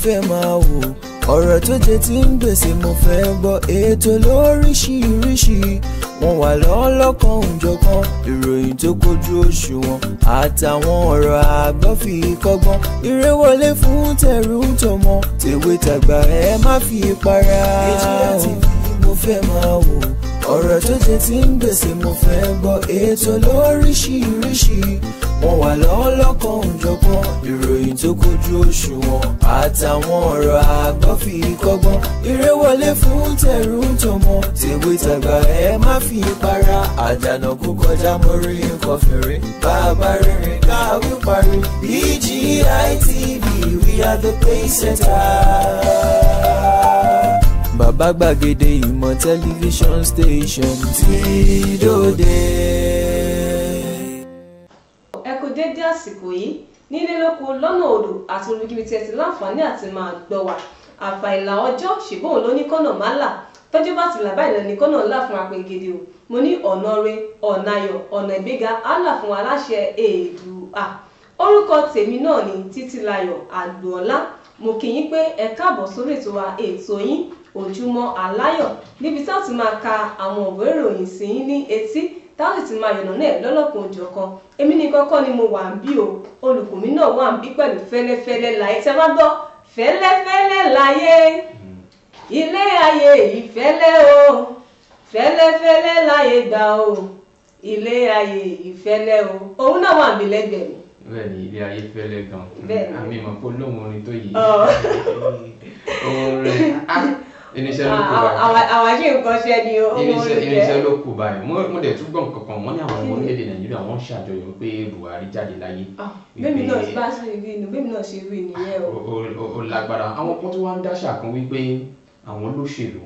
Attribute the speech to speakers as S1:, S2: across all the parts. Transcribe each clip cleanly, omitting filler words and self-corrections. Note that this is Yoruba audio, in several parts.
S1: fẹ́ máa wò. Ọ̀rọ̀ tó jẹ tí ń gbèsè mo fẹ́ gbọ́. Ètò lóríṣiríṣi wọ́n wà lọ́lọ́kan òjọ̀kan. Ìròyìn tó kojú òṣùwọ̀n àtàwọn ọ̀rọ̀ àgbọ́ fi kọ́gbọ́n. Eré wọlé fún tẹ̀rù tọmọ, tèwe tàgbà ẹ má fi para. BGI TV mo fẹ́ máa wò. Ọ̀rọ̀ tó jẹ tí ń gbèsè mo fẹ́ gbọ́. Ètò lóríṣiríṣi wọ́n wà lọ́lọ́kan òjọ̀kan. Ìròyìn tó kojú òṣùwọ̀n àtàwọn ọ̀rọ̀ àgbọ́ fi kọ́gbọ́n. Eré wọlé fún tẹ̀rù tọmọ, tèwe tàgbà ẹ má fi para. Àdànà kó kọjá mórí nǹkan fèrè. Bàbá rere káwí parí. BGI TV, we are the pace setter. Bàbá gbàgede ìmọ̀ tẹlifíṣọ̀n station tí dòde.
S2: Ẹ kú dédé àsìkò yìí nílé lóko lọ́nà odò àti olùkíbi tí ẹ ti láǹfààní àti máa gbọ́ wa. Àfàìlà ọjọ́ ṣùgbọ́n ló ní kọ́nà má là, tọ́jú bá ti là báyìí lọ ní kọ́nà ńlá fún apẹ̀gẹ̀dẹ̀ o. Mo ní ọ̀nà re, ọ̀nà ayọ̀, ọ̀nà ìgbéga á là fún aláṣẹ Èdùà. Orúkọ tèmi náà ni Títílayọ̀ Àgbọ̀ọ́lá. Mo kí yín pé ẹ káàbọ̀ sórí ètò wa, ètò yín Ojúmọ́ Aláyọ̀, níbi tá a ti máa ka àwọn òwe ìròyìn sí yín ní etí, tá a sì ti máa yànnà náà lọ́lọ́kan òjọ̀kan. Èmi ní kọ́kọ́ ni mo wà ń bí o, olùkọ́ mi náà wà ń bí pẹ̀lú fẹ́lẹ́fẹ́lẹ́ láyé. Tẹ́ bá gbọ́ fẹ́lẹ́fẹ́lẹ́ láyé, ilé ayé yìí fẹ́lẹ́ o, fẹ́lẹ́fẹ́lẹ́ láyé gbà o, ilé ayé yìí fẹ́lẹ́ o. Òun náà wà ń bí lẹ́gbẹ̀ẹ́ mi.
S3: Bẹ́ẹ̀ ni, ilé ayé fẹ́lẹ́ gan. Àmì ìmọ̀ pé olóhùn orin tó yìí orin irinṣẹ́ ló kù báyìí.
S2: Àwa ṣe nǹkan ṣe ni o.
S3: Irinṣẹ́ ló kù báyìí. Mo dẹ̀ tún gbọ́ nǹkan kan, wọ́n ní àwọn ọmọ orílẹ̀-èdè Nàìjíríà wọ́n ń ṣàjọyọ̀ pé Buhari jáde láyé.
S2: Bẹ́ẹ̀ni náà bá ṣe rí inú, bẹ́ẹ̀ni náà ṣe rí nìyẹn o.
S3: Ó lágbára. Àwọn kan tó wá ń dáṣà kan wípé àwọn olóṣèlú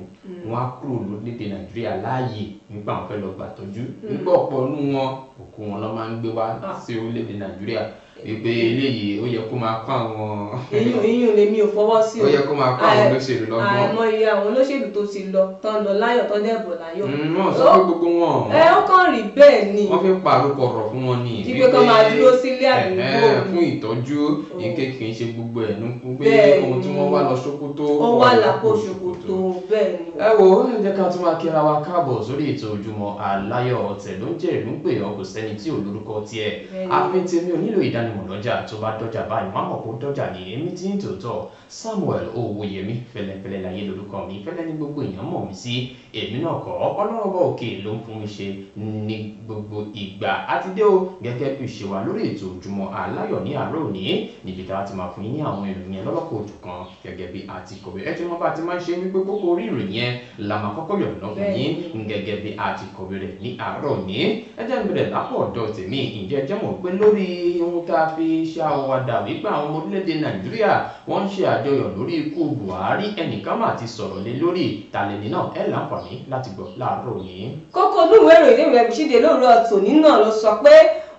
S3: wọn á kúrò lórílẹ̀-èdè Nàìjíríà láàyè nígbà wọn fẹ́ lọ gbàtọ́jú. Nígbà ọ̀pọ̀ nínú wọn òkú wọn lọ máa ń gbé wá sí orílẹ̀-èdè Nàìjíríà. Wípé eléyìí ó yẹ kó máa kọ́ àwọn.
S2: Iyùn lèmi ò fọwọ́ sí o.
S3: Ó yẹ kó máa kọ́ àwọn olóṣèlú lọ́gbọ́n.
S2: Àìmọye àwọn olóṣèlú tó ti lọ tán lọ láyọ̀ tán dẹ̀ bọ̀ láyọ̀.
S3: Wọ́n sọ pé gbogbo wọn.
S2: Ẹ ó kàn rí bẹ́ẹ̀ ni.
S3: Wọ́n fi ń pàrokò ọ̀rọ̀ fún wọn ni.
S2: Wípé kán máa dúró sílé àdúgbò.
S3: Fún ìtọ́jú ike kì í ṣe gbogbo ẹ̀ ní pé ohun tí wọ́n wá lọ Sókótó.
S2: Ó wà lápò ṣòkòtò bẹ́ẹ̀ ni.
S3: Ẹ wo, ẹ jẹ́ ká tún máa kíra wa káàbọ̀ sórí ètò Ojúmọ́ Aláyọ̀. Ọ̀tẹ̀ ló ń jẹ́ ìlú ń pè ọ́, kò sẹ́ni tí ò lórúkọ tiẹ̀. Àfi tèmi ò nílò ìdánimọ̀ lọ́jà, tó bá dọ́jà báyìí wọ́n á mọ̀ kó dọ́jà ní. Èmi tí ń tòótọ́ Samuel Owóyẹmí fẹ́lẹ́fẹ́lẹ́ láyé lórúkọ mi, fẹ́lẹ́ ní gbogbo èèyàn mọ̀ mí sí. Èmi náà kọ́, Ọlọ́run ọba òkè ló ń fún mi ṣe ní gbogbo ìgbà. Àti dé o gẹ́gẹ́ bí ṣe wà lórí ètò Ojúmọ́ Aláyọ̀ ní àárọ̀ òní, níbi tá a ti máa fún yín ní àwọn ìròyìn yẹn lọ́lọ́kọ̀ òjọ̀kan gẹ́gẹ́ bí a ti kọ̀wé. Ẹ ti mọ̀ bá a ti máa ń ṣe wípé kókó orí ìròyìn yẹn la máa kọ́kọ́ yọ̀nà fún yín gẹ́gẹ́ bí a ti kọ̀wé rẹ̀ ní àárọ̀ òní. Ẹ jẹ́ n bẹ̀rẹ̀ lápò ọ̀dọ̀ tèmi. Ǹjẹ́ ẹ jẹ́ mọ̀ pé lórí ohun tá a fi ṣàwàdà wípé àwọn ọmọ orílẹ̀-èdè Nàìjíríà wọ́n ń ṣe àjọyọ̀ lórí ikú Buhari, ẹnìkan mà ti sọ̀rọ̀ lé lórí tàlẹ́ni náà, ẹ láǹfààní láti gbọ́ láàárọ̀ òní.
S2: Kókó inú ìwé ìròyìn ìwé ìṣíde lóòrọ̀ tòní náà ló sọ pé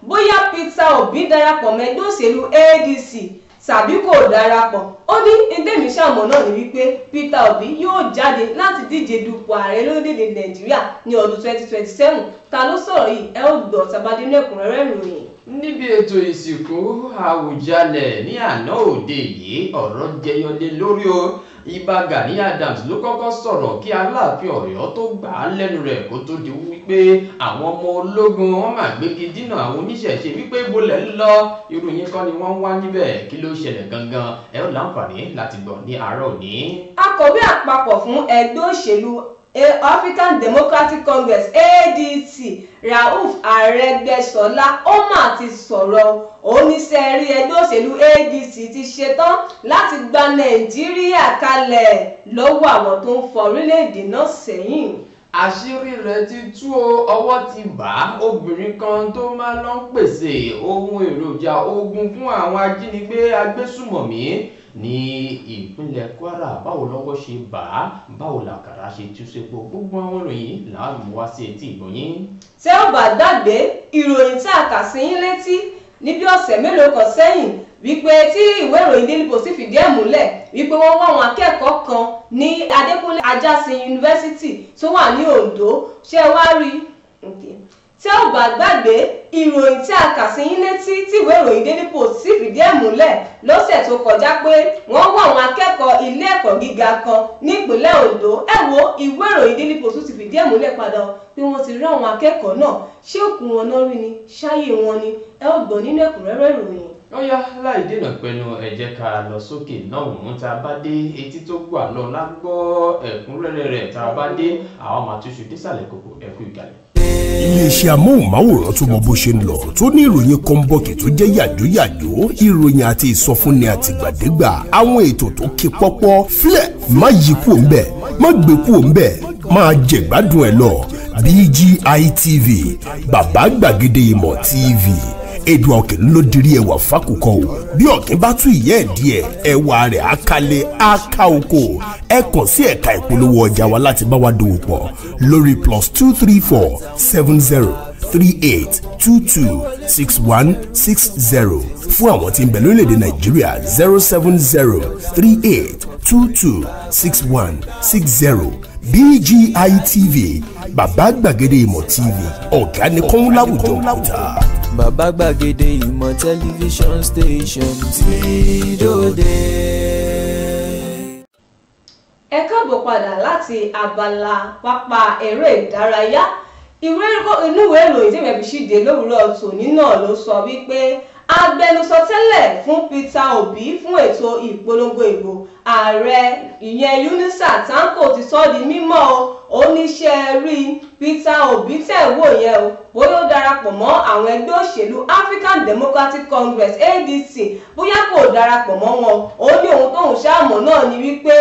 S2: bóyá Peter Obi darapọ̀ mẹ́gbẹ́ òṣèlú ADC tàbí kò darapọ̀. Ó ní ndémi ṣàmọ̀ náà ni wípé Peter Obi yóò jáde láti díje dupò ààrẹ lórílẹ̀‐èdè Nàìjíríà ní ọdún 2027. Ta ló sọ̀rọ̀ yìí? Ẹ ó gbọ́ tàbádé ní ẹ̀kúnrẹ́rẹ́ ìròyìn.
S3: Níbi ètò ìsìnkú Àwùjalẹ̀ ní àná òde yìí, ọ̀rọ̀ jẹyọ lé lórí o. Ìbà Gani Adams ló kọ́kọ́ sọ̀rọ̀ kí Aláàfin Ọ̀yọ́ tó gbà á lẹ́nu rẹ̀ kó tó di wípé àwọn ọmọ ológun wọn máa gbégi dínà àwọn oníṣẹ̀ṣe wípé bolẹ̀ ń lọ. Irú yín kọ́ ni wọ́n ń wá níbẹ̀, kí ló ṣẹlẹ̀ gangan? Ẹ ó láǹfààní láti gbọ́ ní àárọ̀ òní.
S2: Akọ̀wé àpapọ̀ fún ẹgbẹ́ òṣèlú African Democratic Congress ADC Rauf Arẹ́gbẹ́ṣọlá ó mà ti sọ̀rọ̀. Oníṣẹ́ rí ẹgbẹ́ òṣèlú ADC ti ṣetán láti gba Nàìjíríà kalẹ̀ lọ́wọ́ àwọn tó ń fọ orílẹ̀-èdè náà sẹ́yìn.
S3: Àṣírí rẹ̀ ti tú o, ọwọ́ ti bá obìnrin kan tó máa lọ ń pèsè ohun èròjà ogun fún àwọn ajínigbé agbésùmọ̀mí ní ìpínlẹ̀ Kwara. Báwo lọ́wọ́ ṣe bá a, báwo làkàrà ṣe tú sépo, gbogbo àwọn ìròyìn làwọn mú wá sí etí ìgbọ̀nyín.
S2: Tẹ́ ò bá gbàgbé ìròyìn tí a kà sí yín létí ní bí ọ̀sẹ̀ mélòó kan sẹ́yìn wípé tí ìwé ìròyìn Daily Post fìdí ẹ̀ múlẹ̀ wípé wọ́n wá àwọn akẹ́kọ̀ọ́ kan ní Adékúnlé Ajásin Yunifásítì tó wà ní Oǹdó. Ṣé wá rí Tẹ́ ò bá gbàgbé ìròyìn tí a kà sí yín létí tí ìwé ìròyìn Daily Post sì fìdí ẹ̀ múlẹ̀ lọ́sẹ̀ tó kọjá pé wọ́n wá àwọn akẹ́kọ̀ọ́ ilé ẹ̀kọ́ gíga kan nípínlẹ̀ Ondo. Ẹ wo ìwé ìròyìn Daily Post ti fìdí ẹ̀ múlẹ̀ padà pé wọ́n ti rí àwọn akẹ́kọ̀ọ́ náà. Ṣé òkú wọn náà rí ni, ṣáyé wọn ni? Ẹ ó gbọ́ nínú ẹ̀kúnrẹ́rẹ́ ìròyìn.
S3: Ó yá, láì dènà pẹ̀lú, ẹ jẹ́ ká lọ sókè náà. Òun tá a bá dé etí tó gbà lọ lágbọ́ ẹ̀kúnrẹ́rẹ́ rẹ̀. Tá a bá dé, àwọn máa túṣu désàlẹ̀ kòkò. Ẹ̀kú ìkàlẹ̀.
S4: Iléeṣẹ́ amóhùnmáwòrán tó mọ bó ṣe ń lọ, tó ní ìròyìn kọ́ńbọ̀kì tó jẹ́ yàjóyàjó, ìròyìn àti ìsọfúnni àtìgbàdégbà, àwọn ètò tó ké pọ́pọ́ fílẹ̀. Má yí kúò ńbẹ̀, má gbé kúò ńbẹ̀, máa jẹ̀gbádùn ẹ̀ lọ. BGI TV, bàbá gbàgede ìmọ̀ TV, èdè ọ̀kìn ló dirí ẹwà fákòkò o. Bí ọ̀kìn bá tún ìyẹ́ ẹ̀ díẹ̀, ẹwà rẹ̀ á kalẹ̀, á ká oko. Ẹ kàn sí ẹ̀ka ìpolówó ọjà wa láti bá wa dòwò pọ̀ lórí +234 70 38 22 61 60. Fún àwọn tí ń bẹ lórílẹ̀‐èdè Nàìjíríà, 070 38 22 61 60. BGI TV, bàbá gbàgede ìmọ̀ TV, ọ̀gá ni kọ́ń láwùjọ òkúta.
S1: Bàbá gbàgede ìmọ̀ tẹlifíṣọ̀n station tí dòde.
S2: Ẹ káàbọ̀ padà láti abala pápá eré ìdárayá. Ìwé inú ìwé ìròyìn tí ìwé fi ṣíde lówùúrọ̀ tòní náà ló sọ wípé agbẹnusọ tẹ́lẹ̀ fún Peter Obi fún ètò ìpolongo ìbò ààrẹ, ìyẹn Yunusa Tanko, ti sọ di mímọ̀ o. Oníṣẹ́ rí Peter Obi tẹ̀ wò yẹn o, bóyá ó darapọ̀ mọ́ àwọn ẹgbẹ́ òṣèlú African Democratic Congress, ADC, bóyá kò darapọ̀ mọ́ wọn, ó ní ohun tóun ṣáàmọ̀ náà ni wípé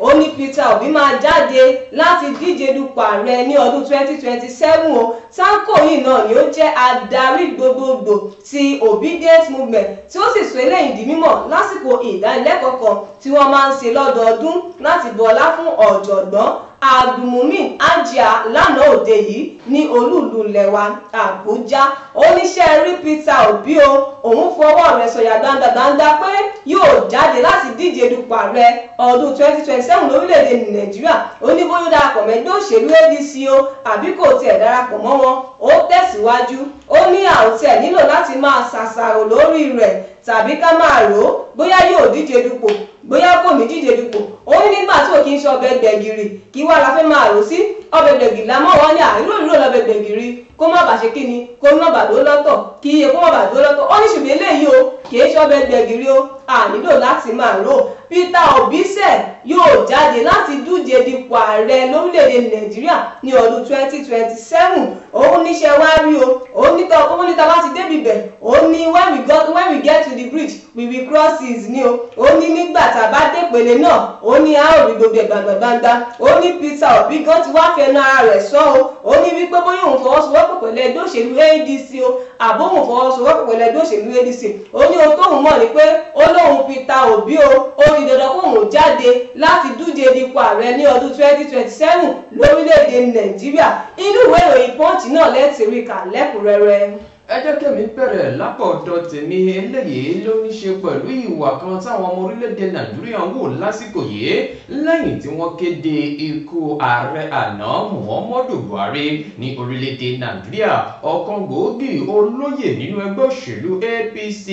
S2: ó ní Peter Obi máa jáde láti díje dupò ààrẹ ní ọdún 2027 o. Tanko yìí náà ni ó jẹ́ adarí gbogbogbò ti Obedient Movement, tí ó sì sọ eléyìí di mímọ̀ lásìkò ìdánilẹ́kọ̀ọ́ kan tí wọ́n máa ń ṣe lọ́dọọdún láti bọlá fún ọ̀jọ̀gbọ́n Abdulmumin Ajia lánàá òde yìí ní olúùlú lẹwa Àbújá. Oníṣẹ́ rí Peter Obi o, òun fọwọ́ rẹ̀ sọ̀yà gbangba-gbangba pé yóò jáde láti díje dupò ààrẹ ọdún 2027 lórílẹ̀‐èdè Nàìjíríà. Ó ní bóyá ó darapọ̀ mẹ́gbẹ́ òṣèlú ADC o, àbí kò tiẹ̀ darapọ̀ mọ́ wọn. Ó tẹ̀síwájú, ó ní àwòtẹ́ nílò láti máa ṣàṣàrò lórí rẹ̀ tàbí ká máa rò ó bóyá yóò díje dupò, bóyá kò ní díje dupò. Ó ní nígbà tí ò kí ń ṣe ọbẹ̀ gbẹ̀gìrì, kí wá la fẹ́ máa rò sí? Ọbẹ̀ gbẹ̀gìrì la mọ̀ wọ́n ní àìrò ìrò lọ́bẹ̀ gbẹ̀gìrì, kó má bàa ṣe kí ni, kó má bàa dúró lọ́tọ̀, kí iye kó má bàa dúró lọ́tọ̀. Ó ní ṣùgbọ́n eléyìí o, kì í ṣe ọbẹ̀ gbẹ̀gìrì o, a nílò láti máa rò. Peter Obi sẹ̀ yóò jáde láti díje dipò ààrẹ lórílẹ̀‐èdè Nàìjíríà ní ọdún 2027. Òun níṣẹ́ wá rí o, òun ní ta bá ti débi bẹ̀, òun ní when we get to the bridge, we will cross it ni o. Ó ní nígbà tá a bá dépele náà, ó ní a ó rí gbogbo ẹ̀ gbàngbàngbà. Ó ní Peter Obi gan ti wá fẹnu ara rẹ̀ sọ o. Ó ní wípé bóyá òun fọwọ́sowọ́pọ̀ pẹ̀lú ẹgbẹ́ òṣèlú ADC o, àbóhùn fọwọ́sowọ́pọ̀ pẹ̀lú ẹgbẹ́ òṣèlú ADC, ó ní ohun tóun mọ̀ ni pé ó lóun Peter Obi o, ó di dandan kóun jáde láti díje dipò ààrẹ ní ọdún 2027 lórílẹ̀‐èdè Nàìjíríà. Inú ìwé ìròyìn Punch náà lẹ́tì rí kà lẹ́kùnrẹ́rẹ́.
S3: Ẹ jẹ́ kẹ́mi bẹ̀rẹ̀ lápọ̀dọ̀ tèmi. Eléyìí ló ní ṣe pẹ̀lú ìwà kan táwọn ọmọ orílẹ̀-èdè Nàìjíríà ń wò lásìkò yìí lẹ́yìn tí wọ́n kéde ikú ààrẹ àná Muhammadu Buhari ní orílẹ̀-èdè Nàìjíríà. Ọ̀kan gbòógì olóyè nínú ẹgbẹ́ òṣèlú APC,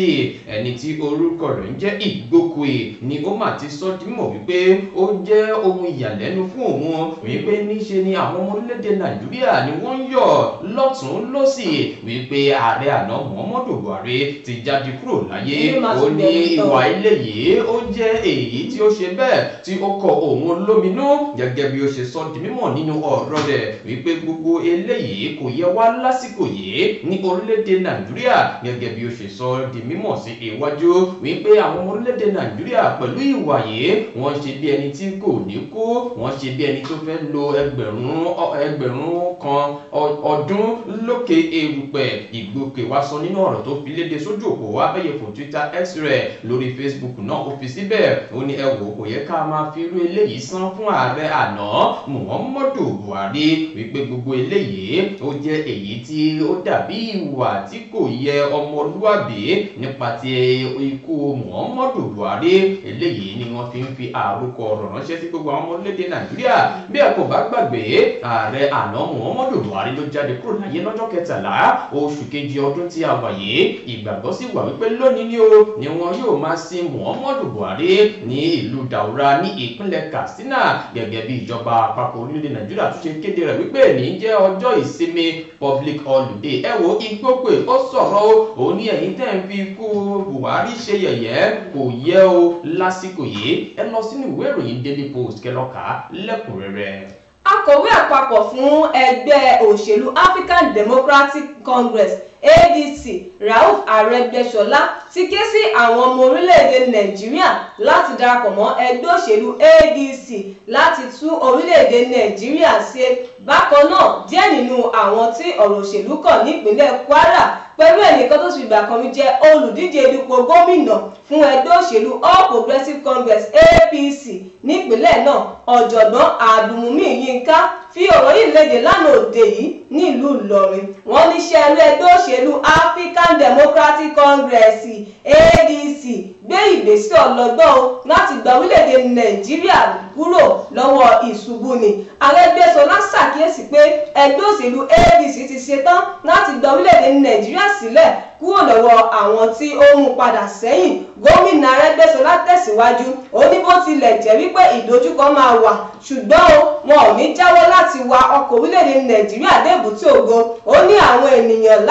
S3: ẹni tí orúkọ rẹ̀ ń jẹ́ Ìgbókùé, ni ó mà ti sọ di mímọ̀ wípé ó jẹ́ ohun ìyàlẹ́nu fún òun wípé níṣe ni àwọn ọmọ orílẹ̀-èdè Nàìjíríà ni wọ́n ń yọ̀ lọ́tùn lósì wípé ààrẹ àná Muhammadu Buhari ti jáde kúrò láyé. Ó ní ìwà eléyìí ó jẹ́ èyí tí ó ṣe bẹ́ẹ̀ tí ó kọ òun lóminú, gẹ́gẹ́ bí ó ṣe sọ di mímọ̀ nínú ọ̀rọ̀ rẹ̀ wípé gbogbo eléyìí kò yẹ wá lásìkò yìí ní orílẹ̀-èdè Nàìjíríà, gẹ́gẹ́ bí ó ṣe sọ di mímọ̀ sí iwájú wípé àwọn ọmọ orílẹ̀-èdè Nàìjíríà pẹ̀lú ìwà yìí, wọ́n ṣe bí ẹni tí kò ní kú, wọ́n ṣe bí ẹni tó fẹ́ lo 1,000 ọdún lókè erùpẹ̀. Ìgbòkè wá sọ nínú ọ̀rọ̀ tó fi léde sójú òpó abẹ́yẹfò Twitter X rẹ̀ lórí Facebook náà ó fi síbẹ̀. Ó ní ẹ wò kò yẹ ká máa fi irú eléyìí san fún ààrẹ àná Muhammadu Buhari, wípé gbogbo eléyìí ó jẹ́ èyí tí ó dàbí ìwà tí kò yẹ ọmọlúwàbí nípa ti ikú Muhammadu Buhari. Eléyìí ni wọ́n fi ń fi àròkọ ọ̀rọ̀ ránṣẹ́ sí gbogbo àwọn ọmọ orílẹ̀-èdè Nàìjíríà. Bí ẹ kò bá gbàgbé, ààrẹ àná Muhammadu Buhari ló jáde kúrò láyé lọ́jọ́ kẹtàlá oṣù kejì ọdún tí a wà yìí. Ìgbàgbọ́ sì wà wípé lónìí ni ó ni wọn yóò máa sin Muhammadu Buhari ní ìlú Daura ní ìpínlẹ̀ Katsina, gẹ́gẹ́ bí ìjọba àpapọ̀ orílẹ̀-èdè Nàìjíríà tún ṣe kéde rẹ̀ wípé ní jẹ́ ọjọ́ ìsinmi public holiday. Ẹ wo Igbókè ó sọ̀rọ̀ o, ó ní ẹ̀yin tẹ́ ń fi ikú Buhari ṣe yẹ̀yẹ́ kò yẹ o lásìkò yìí. Ẹ lọ sínú ìwé ìròyìn Daily Post kẹ́ lọ kà á lẹ́kùnrẹ́rẹ́.
S2: Akọ̀wé àpapọ̀ fún ẹgbẹ́ òṣèlú African Democratic Congress ADC Rauf Arẹ́gbẹ́ṣọlá ti ké sí àwọn ọmọ orílẹ̀-èdè Nàìjíríà láti darapọ̀ mọ́ ẹgbẹ́ òṣèlú ADC láti tún orílẹ̀-èdè Nàìjíríà ṣe. Bákan náà, díẹ̀ nínú àwọn tí ọ̀rọ̀ òṣèlú kàn nípínlẹ̀ Kwara pẹ̀lú ẹnìkan tó ti fìgbà kan rí jẹ́ olùdíje dupò gómìnà fún ẹgbẹ́ òṣèlú All Progressives Congress APC nípínlẹ̀ náà, ọ̀jọ̀gbọ́n Abdulmumí Yínká fi ọ̀rọ̀ yìí léde lánàá òde yìí nílùú Ìlọrin. Wọ́n ní ṣe ẹgbẹ́ òṣèlú African Democratic Congress ADC gbé ìgbésẹ̀ ọlọ́gbọ́n o láti gba orílẹ̀-èdè Nàìjíríà kúrò lọ́wọ́ ìṣubú ni. Arẹ́gbẹ́ṣọlá ṣàkíyèsí pé ẹgbẹ́ òṣèlú ADC ti ṣetán láti gba orílẹ̀-èdè Nàìjíríà sílẹ̀ kúrò lọ́wọ́ àwọn tí ó mú padà sẹ́yìn. Gómìnà Arẹ́gbẹ́ṣọlá tẹ̀síwájú, ó ní bó tilẹ̀ jẹ́ wípé ìdojúkọ máa wà, ṣùgbọ́n o wọn ò ní jáwọ́ láti wa ọkọ̀ orílẹ̀-èdè Nàìjíríà dé èbúté ògo. Ó ní àwọn ènìyàn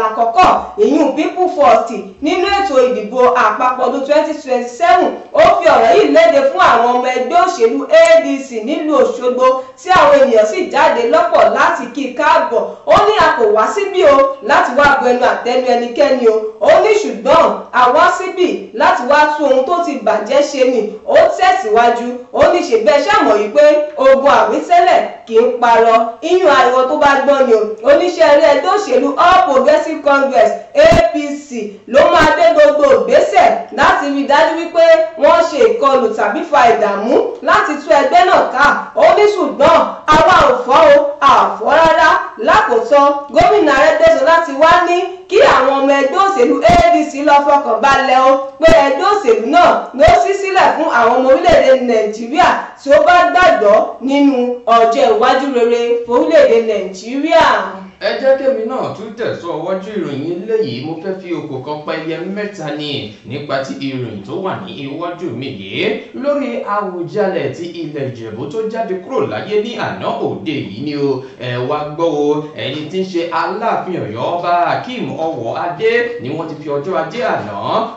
S2: lákọ̀ọ́kọ́ ìyún People First nínú ètò ìdìbò àpapọ̀ ọdún 2027. Ó fi ọ̀rọ̀ yìí léde fún àwọn ọmọ ẹgbẹ́ òṣèlú ADC nílùú Òṣogbo tí àwọn ènìyàn sì jáde lọ́pọ̀ láti kí i káàbọ̀. Ó ní a kò wá síbí o láti wá bu ẹnu àtẹ́lu ẹnikẹ́ni o. Ó ní ṣùgbọ́n a wá síbí láti wá tún ohun tó ti bàjẹ́ ṣe ni. Ó tẹ̀síwájú, ó ní ṣègbè ṣàmọ̀ yìí pé ogun àwítẹ́lẹ̀ kì í parọ́, iyùn ariwo tó bá gbọ́n ni o. Oníṣẹ́ eré ẹgbẹ́ òṣèlú All Progressives Congress APC ló máa dé gbogbo ìgbésẹ̀ láti rí dájú wípé wọ́n ṣe ìkọlù tàbí fa ìdààmú láti tú ẹgbẹ́ náà ká. Ó ní ṣùgbọ́n àwa ò fọ́ o, àfọ́ rárá. Lákòótán, gómìnà Arẹ́gbẹ́ṣọlá ti wá ní kí àwọn ọmọ ẹgbẹ́ òṣèlú ADC lọ fọkàn balẹ̀ o pé ẹgbẹ́ òṣèlú náà ló ṣí sílẹ̀ fún àwọn ọmọ orílẹ̀-èdè Nàìjíríà tí ó bá gbàgbọ́ nínú ọjọ́ iwájú rere fórílẹ̀-èdè Nàìjíríà.
S3: Ẹ jẹ́ kémi náà tún tẹ̀sọ́ wájú ìròyìn eléyìí. Mo fẹ́ fi òkò kan pa ẹyẹ mẹ́ta ni nípa ti ìròyìn tó wà ní iwájú mi yìí lórí Àwùjalẹ̀ ti ilẹ̀ Ìjẹ̀bú tó jáde kúrò láyé ní àná òde yìí ni o. Ẹ wá gbọ́ o, ẹni tí ń ṣe Aláàfin Ọ̀yọ́ Ọba Akeem Ọwọ́adé ni wọ́n ti fi ọjọ́ ajé àná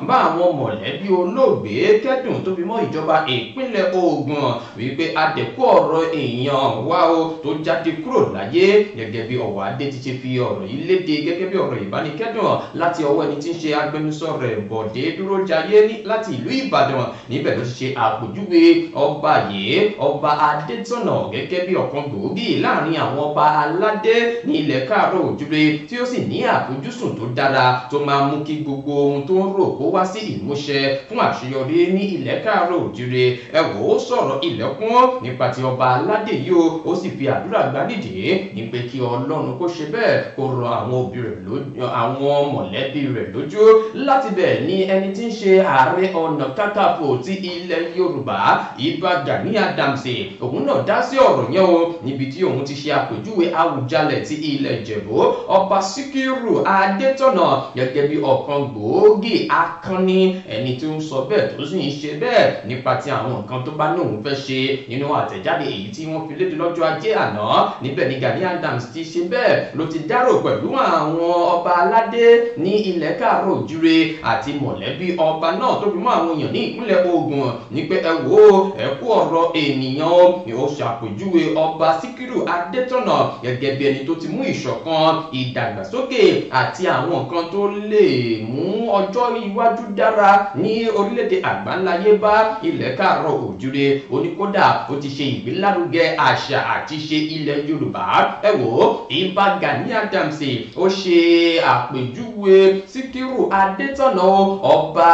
S3: bá àwọn mọ̀lẹ́bí olóògbé kẹ́dùn tó fi mọ́ ìjọba ìpínlẹ̀ Ògùn wípé adẹ̀kú ọ̀rọ̀ èèyàn wá o tó jáde kúrò láyé. Gẹ́gẹ́ bí Ọwọ́adé ti ṣe fi ọ̀rọ̀ yìí léde gẹ́gẹ́ bí ọ̀rọ̀ ìbánikẹ́dùn láti ọwọ́ ẹni tí ń ṣe agbẹnusọ rẹ̀ Bọ̀dé Dúrójayé láti ìlú Ìbàdàn. Níbẹ̀ ló ti ṣe àpèjúwe ọba yìí, ọba Adétọ̀nà, gẹ́gẹ́ bí ọ̀kan gbòógì láàrin àwọn ọba aládé ní ilẹ̀ káàárọ̀ òjúre tí ó sì ní àfojúsùn tó dára tó máa mú kí gbogbo ohun tó ń rò kó wá sí ìmúṣẹ fún àṣeyọrí ní ilẹ̀ káàárọ̀ òjúre. Ẹ wò ó sọ̀rọ̀ ilẹ̀kùn nípa ti ọba aládé yìí o, ó sì fi àdúrà gbánídìí ní pé kí Ọlọ́run kó ṣe bẹ́ẹ̀ kó rọ àwọn òbí rẹ̀ lójú, àwọn mọ̀lẹ́bí rẹ̀ lójú. Láti bẹ̀ ni ẹni tí ń ṣe Ààrẹ Ọ̀nà Kakanfò ti ilẹ̀ Yorùbá Ìbà Gani Adams òun náà dá sí ọ̀rọ̀ yẹn o, níbi tí òun ti ṣe àpèjúwe Àwùjalẹ̀ ti ilẹ̀ Ìjẹ̀bú Ọba Síkírù Adétọ̀nà gẹ́gẹ́ bí ọ̀kan gbòógì akànnì ẹni tí ó ń sọ bẹ́ẹ̀ tó sì ń ṣe bẹ́ẹ̀ nípa ti àwọn nǹkan tó bá ní òun fẹ́ ṣe. Nínú àtẹ̀jáde èyí tí wọ́n fi léde lọ́jọ́ ajé àná, níbẹ̀ ni Gani Adams ti ṣe bẹ́ẹ̀ ló ti dárò pẹ̀lú àwọn ọba aládé ní ilẹ̀ káàárọ̀ òjúre àti mọ̀lẹ́bí ọba náà tó fi mọ́ àwọn èèyàn ní ìpínlẹ̀ Ògùn ní pé ẹ wò ó, ẹ kú ọ̀rọ̀ ènìyàn. Ni ó ṣàpèjúwe ọba Síkírù Adétọ̀nà gẹ́gẹ́ bí ẹni tó ti mú ìṣọ̀kan, ìdàgbàsókè àti àwọn nǹkan tó lè mú ọjọ́ iwájú dára ní orílẹ̀-èdè àgbáńláyé bá ilẹ̀ káàárọ̀ òjúre. Ó ní kódà ó ti ṣe ìgbélárugẹ àṣà àti ṣe ilẹ̀ Yorùbá. Ẹ wò ó, Ìbà Gani Adams ó ṣe àpèjúwe Síkírù Adétọ̀nà ọba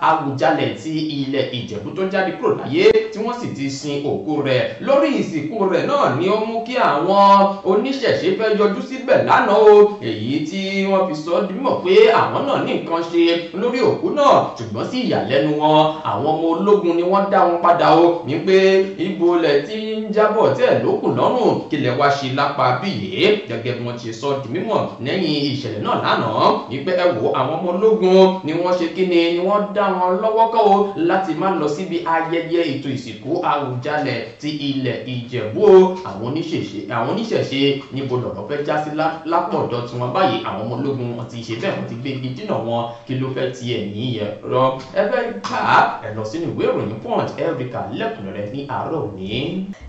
S3: Awùjalẹ̀ ti ilẹ̀ Ìjẹ̀bú tó jáde kúrò láyé tí wọ́n sì ti sin òkú rẹ̀. Lórí ìsìnkú rẹ̀ náà ni ó mú kí àwọn oníṣẹ̀ṣe fẹ́ yọjú síbẹ̀ lánàá o, èyí tí wọ́n fi sọ ọ́ di mímọ̀ pé àwọn náà ní nǹkan ṣe lórí òkú náà. Ṣùgbọ́n sí ìyàlẹ́nu wọn, àwọn ọmọ ológun ni wọ́n dá wọn padà o, ní pé ibo lẹ̀ tí ń jábọ̀ tẹ̀ lókùn lọ́rùn kí lẹ̀ wá ṣe lápá bíyè. Gẹ́gẹ́ bí wọ́n ti sọ di mímọ̀ lẹ́yìn ìṣẹ̀lẹ̀ náà lánàá ní pé ẹ wò, àwọn ọmọ ológun ni wọ́n ṣe kí ni wọ́n dá wọn lọ́wọ́ kọ́ o láti má lọ síbi ayẹyẹ ètò ìsìnkú Àwùjalẹ̀ ti ilẹ̀ Ìjẹ̀bú o. Àwọn oníṣẹ̀ṣe níbo lọ̀rọ̀ fẹ́ já sí lápọ̀dọ̀ tí wọ́n báyìí? Àwọn ọmọ ológun wọn ti ṣe bẹ́ẹ̀, wọ́n ti gbé igi dínà wọn. Kí ló fẹ́ ti ẹ̀yìn yẹn rọ? Ẹ fẹ́ kà á, ẹ lọ sínú ìwé ìròyìn Punch Africa lẹ́kùnrẹ́rẹ́ ní àárọ̀ òní.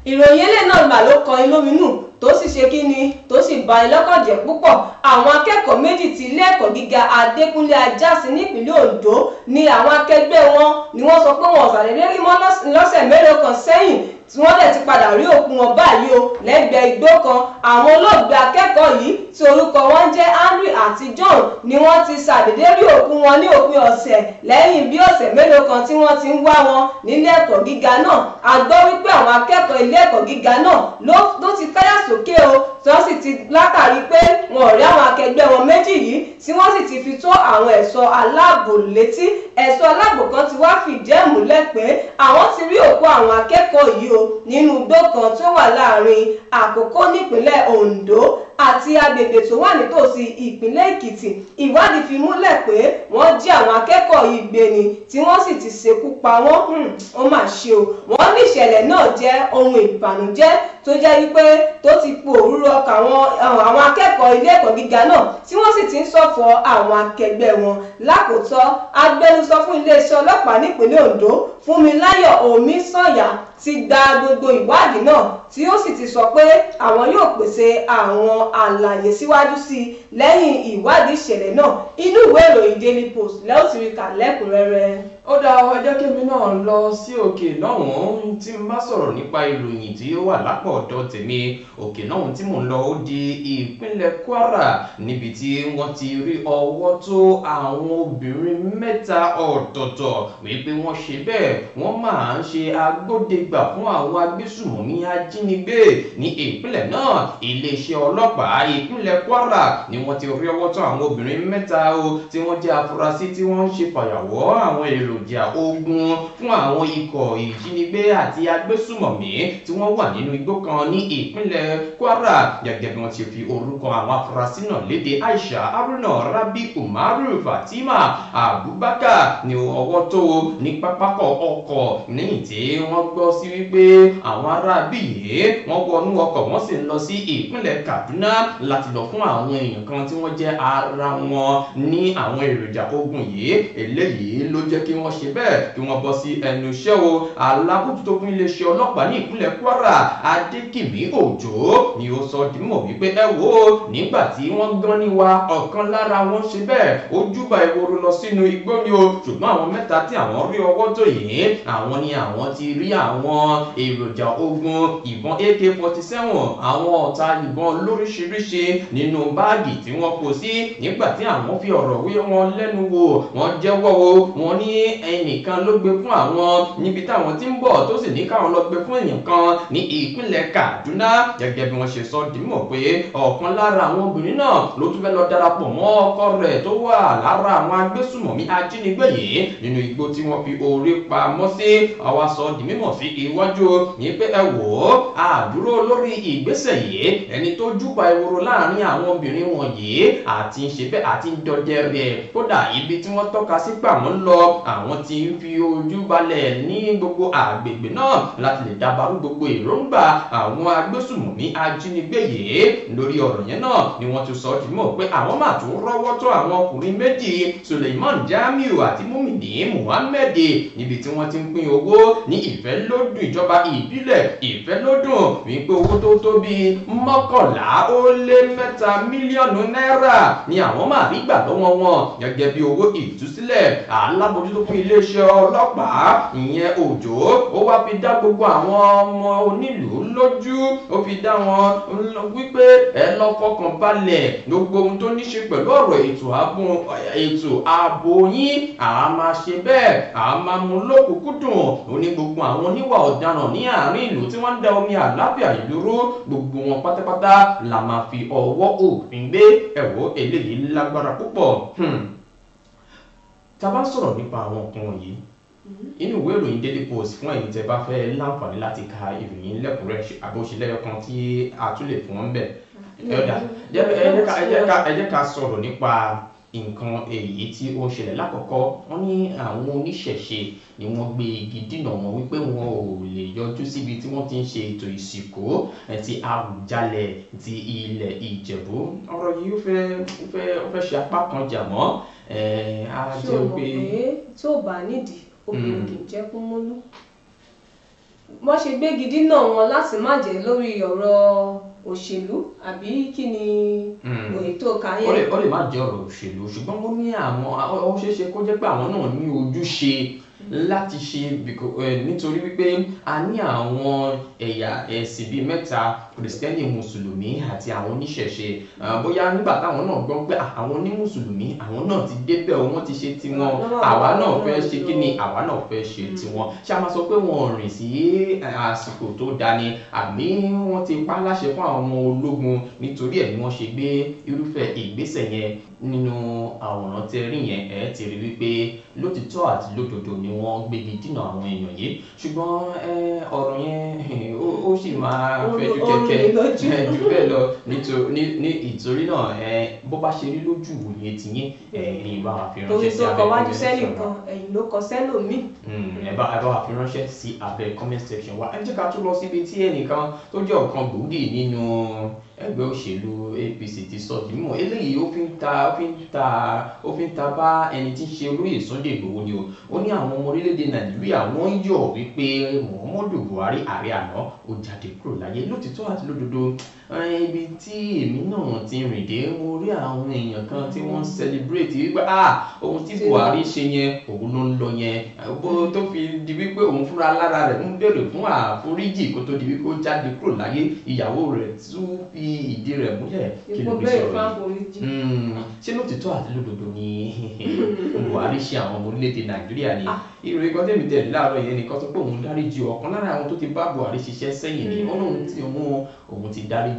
S2: Ìròyìn eléyìí náà mà ló kọrin lóminú tó sì ṣe kí ni tó sì bà ní lọ́kàn jẹ́ púpọ̀. Àwọn akẹ́kọ̀ọ́ méjì ti ilé ẹ̀kọ́ gíga Adékúnlé Ajásin nípínlẹ̀ Oǹdó ni àwọn akẹgbẹ́ wọn ni wọ́n sọ pé wọn ò ṣàdédé rí mọ́ lọ́sẹ̀ mélòó kan sẹ́yìn, tí wọ́n dẹ̀ ti padà rí òkú wọn báyìí o lẹ́gbẹ̀ẹ́ igbó kan. Àwọn olóògbé akẹ́kọ̀ọ́ yìí tí orúkọ wọn jẹ́ Andrew àti John ni wọ́n ti ṣàdédé rí òkú wọn ní òpin ọ̀sẹ̀ lẹ́yìn bí ọ̀sẹ̀ mélòó kan tí wọ́n ti ń wá wọn nílé ẹ̀kọ́ gíga náà. A gbọ́ wípé àwọn akẹ́kọ̀ọ́ ilé ẹ̀kọ́ gíga náà ló ti káyà sókè o, tí wọ́n sì ti látàrí pé wọn ò rí àwọn akẹgbẹ́ wọn méjì yìí, tí wọ́n sì ti fi tó àwọn ẹ̀ṣọ́ aláàbò létí. Ẹ̀ṣọ́ aláàbò kan ti wá fìdí ẹ̀ múlẹ̀ pé àwọn ti rí òkú àwọn akẹ́kọ̀ọ́ yìí o nínú igbó kan tó wà láàrin Àkókó nípínlẹ̀ Oǹdó àti agbègbè tó wà nítòsí ìpínlẹ̀ Èkìtì. Ìwádìí fi múlẹ̀ pé wọ́n jí àwọn akẹ́kọ̀ọ́ yìí gbé ni tí wọ́n sì ti ṣekú pa wọ́n. Ó mà ṣe o. Wọ́n ní ìṣẹ̀lẹ̀ náà jẹ́ ohun ìbànújẹ́ tó jẹ́ wípé tó ti po òrúrú ọkàn àwọn akẹ́kọ̀ọ́ ilé ẹ̀kọ́ gíga náà tí wọ́n sì ti ń ṣọ̀fọ̀ àwọn akẹgbẹ́ wọn. Lákòótọ́, agbẹnusọ fún iléeṣẹ́ ọlọ́pàá nípínlẹ̀ Oǹdó Fúnmiláyọ̀ Omísànyà ti gba gbogbo ìwádìí náà tí ó sì ti sọ pé àwọn yóò pèsè àwọn àlàyé síwájú sí i lẹ́yìn ìwádìí ìṣẹ̀lẹ̀ náà. Inú ìwé ìròyìn Daily Post lẹ́ ó ti rí kà lẹ́kùnrẹ́rẹ́.
S3: Ó dá ẹ jẹ́ kémi náà lọ sí òkè lọ́hùn-ún tí n bá sọ̀rọ̀ nípa ìròyìn tí ó wà lápò ọ̀dọ̀ tèmi. Òkè lọ́hùn tí mò ń lọ ó di ìpínlẹ̀ Kwara níbi tí wọ́n ti rí ọwọ́ tó àwọn obìnrin mẹ́ta ọ̀tọ̀ọ̀tọ̀ wípé wọ́n ṣe bẹ́ẹ̀, wọ́n máa ń ṣe agbódegbà fún àwọn agbésùmọ̀mí ajínigbé ní ìpínlẹ̀ náà. Iléeṣẹ́ ọlọ́pàá ìpínlẹ̀ Kwara ni wọ́n ti rí ọwọ́ tó àwọn obìnrin mẹ́ta o tí wọ́n jẹ́ afurasí tí wọ́n ń ṣe fàyàwọ́ àwọn èròjà ogun fún àwọn ikọ̀ ìjínigbé àti agbésùmọ̀mí tí wọ́n wà nínú igbó kan ní ìpínlẹ̀ Kwara. Gẹ́gẹ́ bí wọ́n ti fi orúkọ àwọn afurasí náà léde, Aisha Haruna, Rabi Umaru, Fatima Abubakar ni ọwọ́ tó ní pápákọ̀ ọkọ̀ lẹ́yìn tí wọ́n gbọ́ sí wípé àwọn ará bíyè wọ́n wọnú ọkọ̀ wọ́n sì ń lọ sí ìpínlẹ̀ Kaduna láti lọ fún àwọn èèyàn kan tí wọ́n jẹ́ ara wọn ní àwọn èròjà ogun yìí. Eléyìí ló jẹ́ kí wọ́n ṣe bẹ́ẹ̀ kí wọ́n bọ́ sí ẹnu iṣẹ́ o. Alábòjútó fún iléeṣẹ́ ọlọ́pàá ní ìpínlẹ̀ Kwara, Adékìmí Òjó, ni ó sọ dímọ̀ wípé ẹ wò ó, nígbà tí wọ́n gán ní wa ọ̀kan lára wọn ṣe bẹ́ẹ̀ ó júbà ehoro lọ sínú igbó ni o, ṣùgbọ́n àwọn mẹ́ta tí àwọn rí ọwọ́ tó yìí, àwọn ni àwọn ti rí àwọn èròjà ogun ìbọn AK-47, àwọn ọ̀tá ìbọn lóríṣiríṣi nínú báàgì tí wọ́n kó sí. Nígbà tí àwọn fi ọ̀rọ̀ wé wọn lẹ́nu wò, wọ́n jẹ́wọ́ o, wọ́n ní ẹnìkan ló gbé fún àwọn níbi táwọn ti ń bọ̀ tó sì ní káwọn lọ gbé fún èèyàn kan ní ìpínlẹ̀ Kaduna. Gẹ́gẹ́ bí wọ́n ṣe sọ dímọ̀ pé ọ̀kan lára àwọn obìnrin náà ló tún fẹ́ lọ darapọ̀ mọ́ ọkọ rẹ̀ tó wà lára àwọn agbésùmọ̀mí ajínigbé yìí nínú igbó tí wọ́n fi orí pamọ́ sí. Àwa sọ di mímọ̀ sí iwájú ní pé ẹ wò ó, àdúró lórí ìgbésẹ̀ yìí, ẹni tó júbà ehoro láàrin àwọn obìnrin wọ̀nyí àti ń ṣe bẹ́ẹ̀ àti ń dọdẹ rẹ̀. Kódà ibi tí wọ́n tọ́ka sí pé àwọn ń lọ, àwọn ti ń fi ojú balẹ̀ ní gbogbo àgbègbè náà láti lè dàbàrú gbogbo èròǹgbà àwọn agbésùmọ̀mí ajínigbé yìí. Lórí ọ̀rọ̀ yẹn náà ni wọ́n ti sọ di mọ̀ pé àwọn máa tún rọ́wọ́ tó àwọn ọkùnrin méjì, Suleiman Jamiu àti Mumini Muhammed, níbi tí wọ́n ti ń pín owó ní Ìfẹ́lódùn, ìjọba ìbílẹ̀ Ìfẹ́lódùn, wípé owó tó tó bíi 11.3 mílíọ̀nù náírà ni àwọn máa rí gbà lọ́wọ́ wọn gẹ́gẹ́ bí owó ìtúsílẹ̀. Alábòjútó fún iléeṣẹ́ ọlọ́pàá ìyẹn Òjó, ó wá fi dá gbogbo àwọn ọmọ onílùú lójú, ó fi dá wọn wípé ẹ lọ fọkàn balẹ̀, gbogbo ohun tó ní ṣe pẹ̀lú ọ̀rọ̀ ètò ààbò yín àá máa ṣe bẹ́ẹ̀, àá máa mú lókùnkúndùn. Ó ní gbogbo àwọn oníwà ọ̀daràn ní àárín ìlú tí wọ́n ń da omi àlàáfíà ìlú rú, gbogbo wọn pátápátá la máa fi ọwọ́ òfin gbé. Ẹ̀wọ́ eléyìí lágbára púpọ̀. Tá a bá sọ̀rọ̀ nípa àwọn nǹkan wọ̀nyí inú ìwé ìròyìn Daily Post fún ẹ̀yin tẹ́ bá fẹ́ láǹfààní láti ka ìròyìn lẹ́kùnrẹ́rẹ́ àbóṣelẹ́yọ kan tí a tún lè fún wọn bẹ̀. Ẹ jẹ́ ká sọ̀rọ̀ nípa nǹkan èyí tí ó ń ṣẹlẹ̀. Lákọ̀ọ́kọ́ wọ́n ní àwọn oníṣẹ̀ṣe ni wọ́n gbé igi dínà wọn wípé wọn ò lè yọjú síbi tí wọ́n ti ń ṣe ètò ìsìnkú ti Àwùjalẹ̀ ti ilẹ̀ Ìjẹ̀bú. Ọ̀rọ̀ yìí ó fẹ́ ṣe apá kan jà mọ́.
S2: Ṣé o mọ̀ pé tó bá nídìí obìnrin kì í jẹ́ kó mólú? Wọ́n ṣe gbégi dínà wọn láti má jẹ́ lórí ọ̀rọ̀ òṣèlú àbí kí ni ètò kàyé.
S3: Ó lè má jẹ́ ọ̀rọ̀ òṣèlú, ṣùgbọ́n ó ní àwọn ó ṣeé ṣe kó jẹ́ pé àwọn náà ní ojúṣe láti ṣe, nítorí wípé a ní àwọn ẹ̀yà ẹ̀sìn bíi mẹ́ta: kìrìsìtẹ́nì, mùsùlùmí àti àwọn oníṣẹ̀ṣe. Bóyá nígbà táwọn náà gbọ́ pé àwọn onímùsùlùmí àwọn náà ti débẹ̀, wọ́n ti ṣe tiwọn, àwa náà fẹ́ ṣe kí ni, àwa náà fẹ́ ṣe tiwọn. Ṣé a máa sọ pé wọ́n rìn sí àsìkò tó dání, àbí wọ́n ti pa láṣẹ fún àwọn ọmọ ológun nítorí ẹ̀ ni wọ́n ṣe gbé irúfẹ́ ìgbésẹ̀ yẹn? Nínú àwòrán tẹ rí yẹn, ẹ ti rí wípé lótìtọ́ àti lódodo ni wọ́n gbégi dínà àwọn èèyàn yìí, ṣùgbọ́n ọ̀rọ̀ yẹn ó sì máa fẹjú kẹ̀kẹ́ jù bẹ́ẹ̀ lọ. Ní ìtorí náà bó bá ṣe rí lójú òye tiyín, ẹ̀yin bá wa fi ránṣẹ́ sí abẹ́
S2: comment section wa. Ẹ̀yin ló kọ sẹ́lòmíì.
S3: Ẹ bá wa fi ránṣẹ́ sí abẹ́ comment section wa. Ẹ jẹ́ ká tún lọ síbi tí ẹnìkan tó jẹ́ ọ̀kan gbòógì nínú ẹgbẹ́ òṣèlú APC ti sọ di mímọ̀. Eléyìí ó fi ń ta bá ẹni tí ń ṣe olóyè Sunday Igboho ni o. Ó ní àwọn ọmọ orílẹ̀-èdè Nàìjíríà wọ́n yọ̀ wípé Muhammadu Buhari ààrẹ àná ó jáde kúrò láyé. Lótìtọ́ àti lódodo, ibi tí èmi náà ti rìn dé, mo rí àwọn èèyàn kan tí wọ́n ń celebrate wípé ohun tí Buhari ṣe yẹn òun ló ń lọ yẹn, bó tó fi di wípé òun fúnra lára rẹ̀ ń béèrè fún àforíjì kó tó di wípé ó jáde kúrò láyé. Ìyàwó rẹ̀ tún fi ìdí rẹ̀ múlẹ̀. Kí ló fi sọ̀rọ̀ yìí? Ṣé lótìtọ́ àti lódodo ni Buhari ṣe àwọn ọmọ orílẹ̀-èdè Nàìjíríà ni? Ìròyìn kan tẹ̀mí tẹ̀lé láàárọ̀ yẹn nìkan sọ pé òun dáríjì ọ̀kan lára àwọn tó ti bá Buhari ṣiṣẹ́ sẹ́yìn ni. Ó lóun tí òun ti dáríjì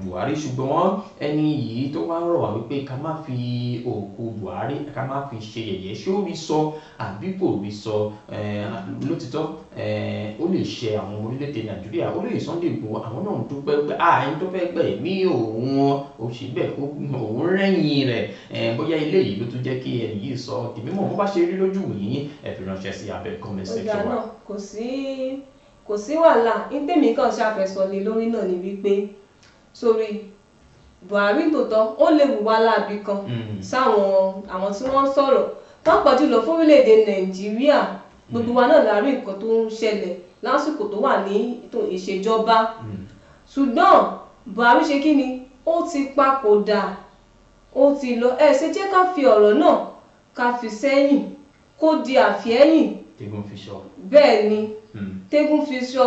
S3: Buhari, ṣùgbọ́n ẹni yìí tó wá ń rọ̀ wá wípé ká má fi òkú Buhari ká má fi ṣe yẹ̀yẹ́. Ṣé ó rí sọ àbí kò rí sọ? Lótìtọ́ ó lè ṣe àwọn ọmọ orílẹ̀-èdè Nàìjíríà. Olóyè Sunday Igboho àwọn náà ń dúpẹ́ pé ẹni tó fẹ́ gbẹ̀ mí òun ó ṣe bẹ́ẹ̀, òun rẹ́yìn rẹ̀. Bóyá ilé yìí ló tún jẹ́ kí ẹni yìí sọ di mímọ̀. Bó bá ṣe rí lójú yìí, ẹ fi ránṣẹ́ sí abẹ́ comment section wa.
S2: Kò sí wàhálà. Ntẹ̀mí kan ṣàfẹ́sọ lé lórí náà ni wípé sórí Buhari tòótọ́ ó lè wùwá láabi kan sáwọn àwọn tí wọ́n ń sọ̀rọ̀, pàápàá jùlọ fún orílẹ̀-èdè Nàìjíríà. Gbogbo wa náà la rí nǹkan tó ń ṣẹlẹ̀ lásìkò tó wà ní ìṣèjọba. Ṣùgbọ́n Buhari ṣe kí ni, ó ti papòdà, ó ti lọ. Ẹ ṣe jẹ́ ká fi ọ̀rọ̀ náà ká fi sẹ́yìn kó di àfihẹ́yìn.
S3: Tẹ́gùn fi sọ.
S2: Bẹ́ẹ̀ ni, tẹ́gùn fi sọ.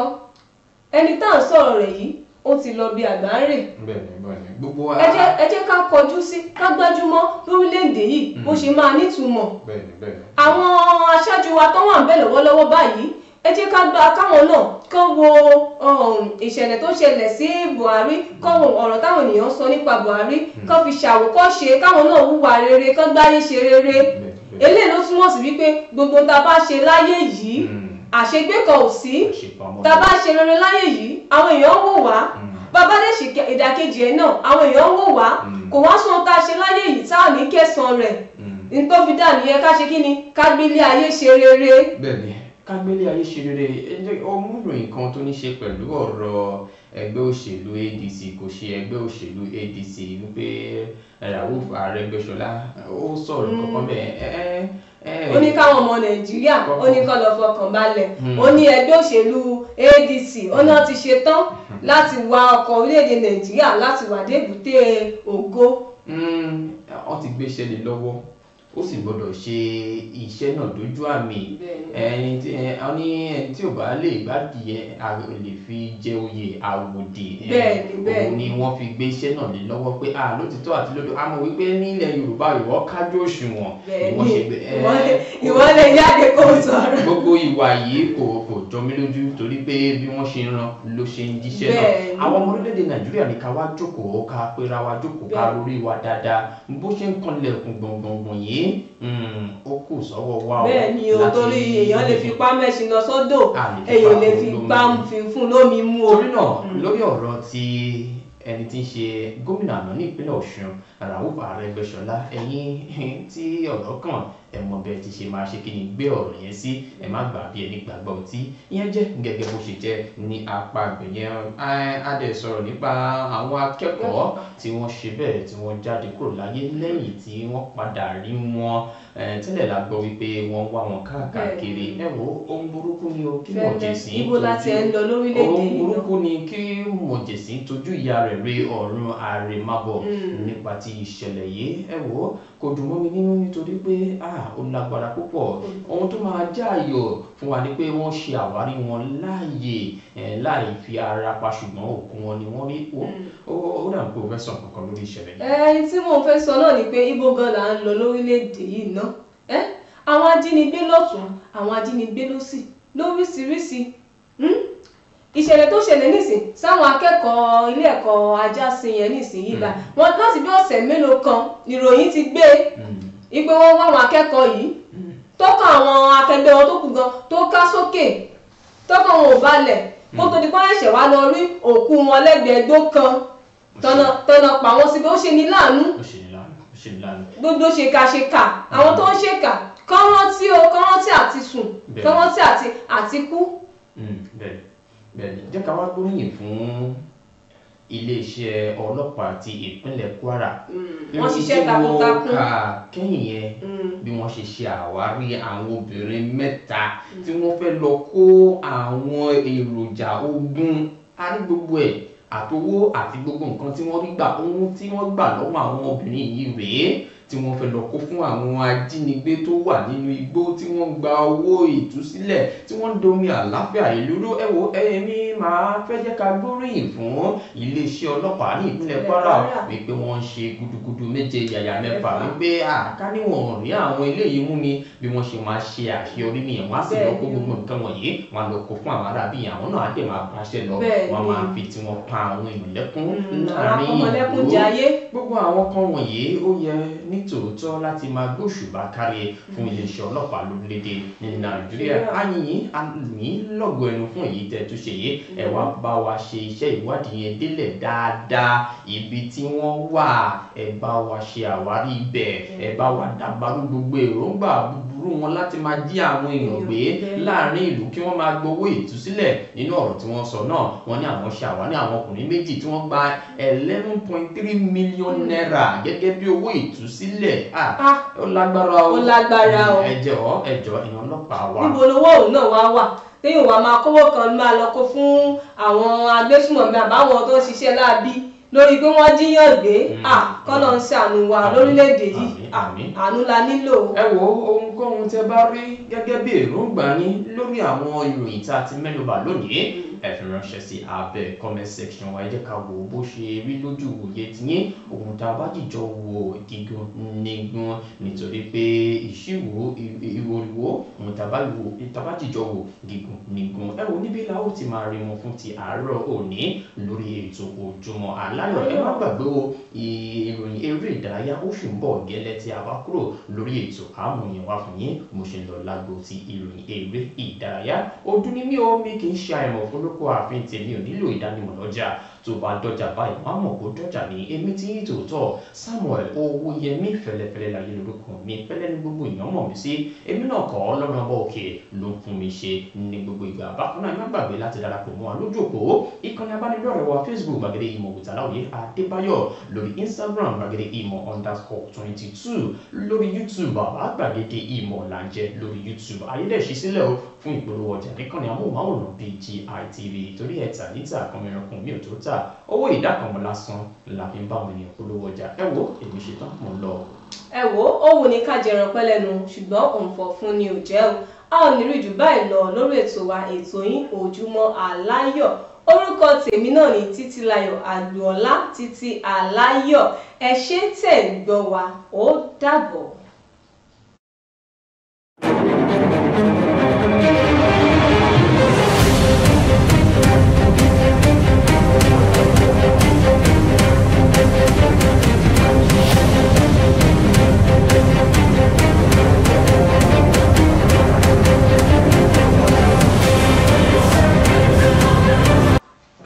S2: Ẹni tá à ń sọ̀rọ̀ rẹ̀ yìí ó ti lọ bí àgbà ń rè.
S3: Bẹ́ẹ̀ni, gbogbo wa.
S2: Ẹ jẹ́ ká kọjú sí, ká gbájúmọ́ lórílẹ̀‐èdè yìí bó ṣe máa nítumọ̀.
S3: Bẹ́ẹ̀ni.
S2: Àwọn aṣáájú wa tó wà ń bẹ̀ lọ́wọ́lọ́wọ́ báyìí, ẹ jẹ́ ká gba káwọn náà kán wo ìṣẹ̀lẹ̀ tó ṣẹlẹ̀ sí Buhari, kán wo ọ̀rọ̀ táwọn ènìyàn sọ nípa Buhari, kán fi ṣàwòkọ́ṣe, káwọn náà hùwà rere, kán gbáyé ṣe rere. Eléyìí ló túmọ̀ sí wípé gbogbo tá a bá ṣe láyé yìí, àṣegbé kan ò sí. Tá a bá ṣe rere láyé yìí, àwọn èèyàn wò wá. Bàbá lè ṣe ìdàkejì ẹ̀ náà, àwọn èèyàn wò wá. Kò wá sóhun tá a ṣe láyé yìí tá ò ní kẹsàn-án rẹ̀. Nítorí fi dà nìyẹn, ká ṣe kí ni, ká gbélé ayé ṣe rere.
S3: Bẹ́ẹ̀ni, ká gbélé ayé ṣe rere. Ọmúròyìn kan tó ní ṣe pẹ̀lú ọ̀rọ̀ ẹgbẹ́ òṣèlú ADC, kò ṣe ẹgbẹ́ òṣèlú ADC, wípé Rauf Arẹ́gbẹ́ṣọlá ó sọ̀rọ̀ kankan bẹ́ẹ̀.
S2: Ó ní káwọn ọmọ Nàìjíríà ó ní kó lọ fọkàn balẹ̀. Ó ní ẹgbẹ́ òṣèlú ADC ó náà ti ṣe tán láti wa ọkọ̀ orílẹ̀-èdè Nàìjíríà láti wà débùté ògo.
S3: Wọ́n ti gbéṣẹ́ lé lọ́wọ́, ó sì gbọ́dọ̀ ṣe iṣẹ́ náà dójú àmì. Ẹni tí ò bá lè gbádìí lè fi jẹ oyè àwòdì, òun ni wọ́n fi gbé iṣẹ́ náà lé lọ́wọ́ pé lótìtọ́ àti lódò. A mọ̀ wípé nílẹ̀ Yorùbá ìwọ kájú òṣùwọ̀n,
S2: ìwọ lè jáde kó sọ̀rọ̀.
S3: Gbogbo ìwà yìí kò jọ mí lójú torí pé bí wọ́n ṣe ń ran ló ṣe ń jíṣẹ́ náà. Àwọn ọmọ orílẹ̀-èdè Nàìjíríà ní ká wá jókòó, ká pera wa jókòó, ká lórí wa dáadáa. Bó ṣe ń kanlẹ̀kùn gbọ̀ngbọ̀ngbọ̀n yìí ó kù sọ́wọ́ wa o.
S2: Bẹ́ẹ̀ ni o, torí èèyàn lè fipá mẹ́ṣin lọ sódò, èèyàn lè fipá fún lómi mú o.
S3: Torí náà lórí ọ̀rọ̀ ti ẹni tí ń ṣe gómìnà àná ní ìpínlẹ̀ Ọ̀ṣun, Rauf Arẹ́gbẹ́ṣọlá, ẹ̀yin tí ọ̀rọ̀ kàn ẹ mọ̀ bẹ́ẹ̀ ti ṣe máa ṣe kí ni gbé ọ̀rọ̀ yẹn sí, ẹ má gbà bí ẹni gbàgbọ́ ọtí. Ìyẹn jẹ́ gẹ́gẹ́ bó ṣe jẹ́ ní apá àgbẹ̀yẹn. A dẹ̀ sọ̀rọ̀ nípa àwọn akẹ́kọ̀ọ́ tí wọ́n ṣe bẹ́ẹ̀ tí wọ́n jáde kúrò láyé lẹ́yìn tí wọ́n padà rí wọn. Tẹ́lẹ̀ la gbọ́ wípé wọ́n wá wọn káàkiri. Ẹ wo, ohun burúkú ni o kí mọ̀jẹ̀sín tójú, ohun burúkú ni kí mọ̀jẹ̀sín tójú ìyá rẹ̀ rí ọ̀run àrèmábọ̀ nípa ti ìṣẹ̀lẹ̀ yìí. Ẹ wo, kò dùn mọ́ mi nínú nítorí pé ó lágbára púpọ̀. Ohun tó máa jẹ́ ayọ̀ fún wa ni pé wọ́n ṣe àwárí wọn láàyè láì fi ara pa, ṣùgbọ́n òkú wọn ni wọ́n rí. Ó dà pé o fẹ́ sọ nǹkan lórí ìṣẹ̀lẹ̀ yìí.
S2: Ẹni tí mò ń fẹ́ sọ náà ni pé ibo gan là ń lọ lórílẹ̀‐èdè yìí ná. Àwọn ajínigbé lọ́tún, àwọn ajínigbé lósì, lóríṣiríṣi. Ìṣẹ̀lẹ̀ tó ṣẹlẹ̀ nísìn sáwọn akẹ́kọ̀ọ́ ilé ẹ̀kọ́ Ajásin yẹn nísìn yìí bá wọn láti bí ọ̀sẹ̀ mélòó kan ìròyìn ti gbé ipe wọn wá àwọn akẹ́kọ̀ọ́ yìí, tọ́kàn àwọn akẹgbẹ́ wọn tó kù gan tó ká sókè, tọ́kàn wọn ò balẹ̀ kó tó di pọ́n ẹ̀ṣẹ̀ wá lọ rí òkú wọn lẹ́gbẹ̀ẹ́ igbó kan tọ́nà pa wọ́n síbi. Ó ṣe ní láàánú, gbogbo ṣèkàṣèkà àwọn tó ń ṣèkà kán rántí o, kán rántí àti sùn, kán rántí àti kú.
S3: Bẹ́ẹ̀ni, jẹ́ ká wá gbóríyìn fún iléeṣẹ́ ọlọ́pàá ti ìpínlẹ̀ Kwara.
S2: Wọ́n ṣiṣẹ́ takuntakun.
S3: Kẹ́yìn yẹn bí wọ́n ṣe ṣe àwárí àwọn obìnrin mẹ́ta tí wọ́n fẹ́ lọ kó àwọn èròjà ogun, a rí gbogbo ẹ̀ àtowó àti gbogbo nǹkan tí wọ́n rí gbà. Ohun tí wọ́n gbà lọ́wọ́ àwọn obìnrin yìí rèé tí wọ́n fẹ́ lọ kó fún àwọn ajínigbé tó wà nínú igbó tí wọ́n gba owó ìtúsílẹ̀ tí wọ́n ń domi àlàáfíà ìlú rú. Ẹ wo, èmi máa fẹ́ jẹ́ ká gbóríyìn fún iléeṣẹ́ ọlọ́pàá ní ìpínlẹ̀ Kwara wípé wọ́n ń ṣe gudugudu méje yàyà mẹ́fà, wípé àkáníwọ̀n rí àwọn eléyìí mú ni bí wọ́n ṣe máa ṣe àṣeyọrí nìyẹn. Wọ́n á sì lọ kó gbogbo nǹkan wọ̀nyí, wọ́n á lọ kó fún àwọn arábí àwọn náà á dẹ̀ máa báṣẹ́ lọ, wọ́n máa fi tiwọn pa àwọn èèyàn lẹ́kún láàrin ìlú. Gbogbo àwọn kan wọ̀nyí ó yẹ ní tòótọ́ láti máa gbóṣùbà kárí fún iléeṣẹ́ ọlọ́pàá lórílẹ̀‐èdè ní Nàìjíríà. Ayìnyín ayìnyín lọ́gọ̀ ẹnu fún èyí tẹ́ tó ṣe yìí. Ẹ wá bá wa ṣe iṣẹ́ ìwádìí yẹn délẹ̀ dáadáa, ibi tí wọ́n wà ẹ bá wa ṣe àwárí ibẹ̀, ẹ bá wa dàbàrú gbogbo èròǹgbà búburú wọn láti máa jí àwọn èèyàn gbé láàrin ìlú kí wọ́n máa gbowó ìtúsílẹ̀. Nínú ọ̀rọ̀ tí wọ́n sọ náà, wọ́n ní àwọn ṣe àwárí àwọn ọkùnrin méjì tí wọ́n gba 11.3 million naira gẹ́gẹ́ bí owó ìtúsílẹ̀. Ó lágbára o,
S2: ó lágbára o.
S3: Ẹ jọ̀ọ́ ẹ jọ̀ọ́, èèyàn ọlọ́pàá wa.
S2: Níbo lowó òun náà wá wà téèyàn wà máa kówó kan máa lọ kó fún àwọn agbésùmọ̀mí àbáwọn tó ń ṣiṣẹ́ láabi lórí pé wọ́n jíyàn gbé? Kọ́nà ń ṣàánú wa lórílẹ̀‐èdè yìí, àánú la nílò.
S3: Ẹ wo, ohunkóhun tẹ́ bá rí gẹ́gẹ́ bí èròǹgbà yín lórí àwọn ìròyìn tá a ti mẹ́nubà lónìí, ẹ fi ránṣẹ́ sí abẹ́ comment section wa. Ẹ jẹ́ ká wo bó ṣe rí lójú òye tiyín, ohun tá a bá jìjọ wo gígùn nígun, nítorí pé ìṣíwò ìwòrìwò ohun tá a bá jìjọ wo gígùn nígun. Ẹ wo, níbí la ó ti máa rí wọn fún ti àárọ̀ òní lórí ètò Ojúmọ́ Aláyọ̀. Ẹ má gbàgbé o, ìròyìn eré ìdárayá ó sì ń bọ̀ gẹ́lẹ́ tí a bá kúrò lórí ètò àmọ̀yìn wá fún yín. Mo ṣe ń lọ lágbo ti ìròyìn eré ìdárayá. Ọdún ni mí o, mi kì í ṣe àìmọ̀ fún lóko ààfin tèmi ò nílò ìdánimọ̀ lọ́jà. Tó bá dọ́jà báyìí wọ́n á mọ̀ kó dọ́jà ní. Èmi tí yín tòótọ́ Samuel Owóyẹmí fẹlẹ́fẹlẹ́ láyé lórúkọ mi, fẹ́lẹ́ ní gbogbo èèyàn mọ̀ mí sí. Èmi náà kọ́ Ọlọ́run ọba òkè ló ń fún mi ṣe ní gbogbo ìgbà. Bákan náà, ẹ má gbàgbé láti darapọ̀ mọ́ wa lójú òpó ìkànnì abánidọ́rẹ̀ẹ́ wa Facebook Gbàgede Ìmọ̀ with Aláwìyé Adébáyọ̀, lórí Instagram Gbàgede Ìmọ̀ _22, lórí YouTube bàbá Gbàgede Ìmọ̀ là ń jẹ́ lórí YouTube. Ayédèṣí sílẹ̀ o fún ìpolówó ọjà níkànnì amóhùnmáwòrán BGI TV, torí ẹ̀ta níta kan mìíràn mi ò tó tà. tà. Owó ìdákanmọ́ lásán la fi ń bá àwọn ènìyàn polówó ọjà. Ẹ wo, èmi ṣetán, mò ń lọ.
S2: Ẹ wo, ó wù ní ká jẹran pẹ́ lẹ́nu, ṣùgbọ́n òǹfọ̀ fún ni ò jẹ́ o. A ò ní rí jù báyìí lọ lórí ètò wa, ètò yín Ojúmọ́ Aláyọ̀. Orúkọ tèmi náà ni Títílayọ̀ Àgbọ̀ọ́lá, Títí Aláyọ̀. Ẹ ṣé tẹ̀ ń gbọ́ wa, ó dàbọ̀.